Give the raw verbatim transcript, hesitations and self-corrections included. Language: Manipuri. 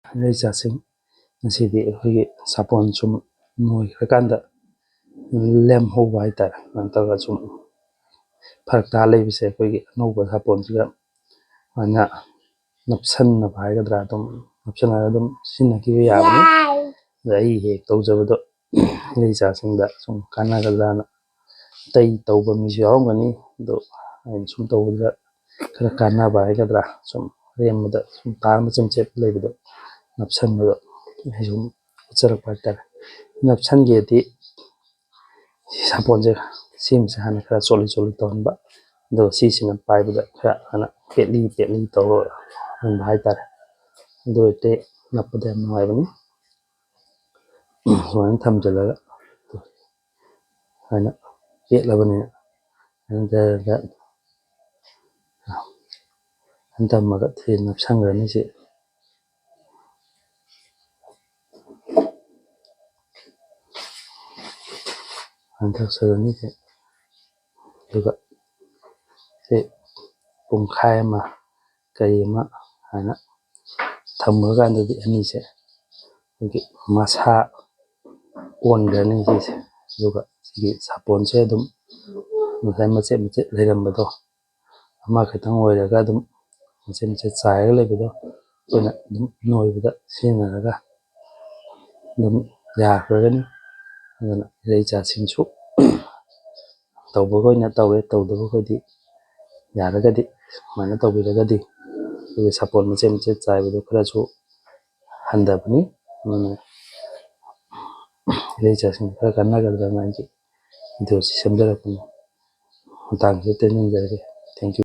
ꯏꯆꯥꯁꯤꯡ, ꯉꯁꯤꯗꯤ ꯑꯩꯈꯣꯏꯒꯤ ꯁꯥꯄꯣꯟ ꯁꯨꯝ ꯅꯣꯏꯈ꯭ꯔꯀꯥꯟꯗ ꯂꯦꯝꯍꯧꯕ ꯍꯥꯏꯇꯥꯔꯦ, ꯅꯠꯇ꯭ꯔꯒ ꯁꯨꯝ ꯐꯔꯛ ꯇꯥ ꯂꯩꯕꯁꯦ ꯑꯩꯈꯣꯏꯒꯤ ꯑꯅꯧꯕ ꯁꯥꯄꯣꯟꯁꯤꯒ ꯑꯗꯨꯃꯥꯏꯅ ꯅꯞꯁꯟꯅꯕ ꯍꯥꯏꯒꯗ꯭ꯔꯥ, ꯑꯗꯨꯝ ꯅꯞꯁꯟꯅꯔꯒ ꯑꯗꯨꯝ ꯁꯤꯖꯤꯟꯅꯈꯤꯕ ꯌꯥꯕꯅꯤ꯫ ꯑꯗ ꯑꯩ ꯍꯦꯛ ꯇꯧꯖꯕꯗꯣ ꯏꯆꯦ ꯏꯆꯥꯁꯤꯡꯗ ꯁꯨꯝ ꯀꯥꯟꯅꯒꯗ꯭ꯔꯥꯅ, ꯑꯇꯩ ꯇꯧꯕ ꯃꯤꯁꯨ ꯌꯥꯎꯔꯝꯒꯅꯤ, ꯑꯗꯣ ꯑꯩꯅ ꯁꯨꯝ ꯇꯧꯕꯗ ꯈꯔ ꯀꯥꯟꯅꯕ ꯍꯥꯏꯒꯗ꯭ꯔꯥ, ꯁꯨꯝ ꯑꯔꯦꯝꯕꯗ ꯁꯨꯝ ꯇꯥꯔ ꯃꯆꯦꯠ ꯃꯆꯦꯠ ꯂꯩꯕꯗꯣ ꯅꯞꯁꯟꯕꯗꯣ ꯑꯩ ꯁꯨꯝ ꯎꯠꯆꯔꯛꯄ ꯍꯥꯏꯇꯥꯔꯦ꯫ ꯅꯞꯁꯟꯒꯦꯗꯤ ꯁꯤ ꯁꯥꯄꯣꯟꯁꯦ, ꯁꯤꯃꯁꯦ ꯍꯥꯟꯅ ꯈꯔ ꯆꯣꯠꯂꯤ ꯆꯣꯠꯂꯤ ꯇꯧꯍꯟꯕ, ꯑꯗꯨꯒ ꯁꯤꯁꯤꯅ ꯄꯥꯏꯕꯗ ꯈꯔ ꯍꯥꯟꯅ ꯄꯦꯠꯂꯤ ꯄꯦꯠꯂꯤ ꯇꯧꯍꯟꯕ ꯍꯥꯏꯇꯥꯔꯦ꯫ ꯑꯗꯨ ꯑꯣꯏꯔꯗꯤ ꯅꯞꯄꯗ ꯌꯥꯝ ꯅꯨꯡꯉꯥꯏꯕꯅꯤ꯫ ꯁꯨꯃꯥꯏꯅ ꯊꯝꯖꯤꯜꯂꯒ ꯁꯨꯃꯥꯏꯅ ꯄꯦꯠꯂꯕꯅꯤꯅ ꯍꯟꯊꯔꯒ ꯊꯝꯃꯒ ꯁꯤ ꯅꯞꯁꯟꯈ꯭ꯔꯅꯤ꯫ ꯁꯤ ꯍꯟꯊꯔꯛꯆꯔꯅꯤ꯫ ꯁꯤ ꯑꯗꯨꯒ ꯁꯤ ꯄꯨꯡꯈꯥꯏ ꯑꯃ ꯀꯔꯤ ꯑꯃ ꯍꯥꯏꯅ ꯊꯝꯈ꯭ꯔꯀꯥꯟꯗꯗꯤ ꯑꯅꯤꯁꯦ ꯑꯩꯈꯣꯏꯒꯤ ꯃꯁꯥ ꯑꯣꯟꯈ꯭ꯔꯅꯤ꯫ ꯁꯤꯁꯦ ꯑꯗꯨꯒ ꯁꯤꯒꯤ ꯁꯥꯄꯣꯟꯁꯦ ꯑꯗꯨꯝ ꯉꯁꯥꯏ ꯃꯆꯦꯠ ꯃꯆꯦꯠ ꯂꯩꯔꯝꯕꯗꯣ ꯑꯃꯈꯛꯇꯪ ꯑꯣꯏꯔꯒ ꯑꯗꯨꯝ ꯃꯆꯦꯠ ꯃꯆꯦꯠ ꯆꯥꯏꯔꯒ ꯂꯩꯕꯗꯣ ꯑꯩꯈꯣꯏꯅ ꯑꯗꯨꯝ ꯅꯣꯏꯕꯗ ꯁꯤꯖꯤꯟꯅꯔꯒ ꯑꯗꯨꯝ ꯌꯥꯈ꯭ꯔꯒꯅꯤ꯫ ꯑꯗꯨꯅ ꯏꯆꯦ ꯏꯆꯥꯁꯤꯡꯁꯨ ꯇꯧꯕꯈꯣꯏꯅ ꯇꯧꯔꯦ, ꯇꯧꯗꯕꯈꯣꯏꯗꯤ ꯌꯥꯔꯒꯗꯤ ꯁꯨꯃꯥꯏꯅ ꯇꯧꯕꯤꯔꯒꯗꯤ ꯑꯩꯈꯣꯏꯒꯤ ꯁꯥꯄꯣꯟ ꯃꯆꯦꯠ ꯃꯆꯦꯠ ꯆꯥꯏꯕꯗꯣ ꯈꯔꯁꯨ ꯍꯟꯊꯕꯅꯤ꯫ ꯑꯗꯨꯅ ꯏꯆꯦ ꯏꯆꯥꯁꯤꯡ ꯈꯔ ꯀꯥꯟꯅꯒꯗ꯭ꯔꯅ ꯑꯩꯒꯤ ꯚꯤꯗꯤꯑꯣꯁꯤ ꯁꯦꯝꯖꯔꯛꯄꯅꯤ꯫ ꯃꯇꯥꯡꯁꯤꯗ ꯇꯦꯟꯖꯔꯒꯦ꯫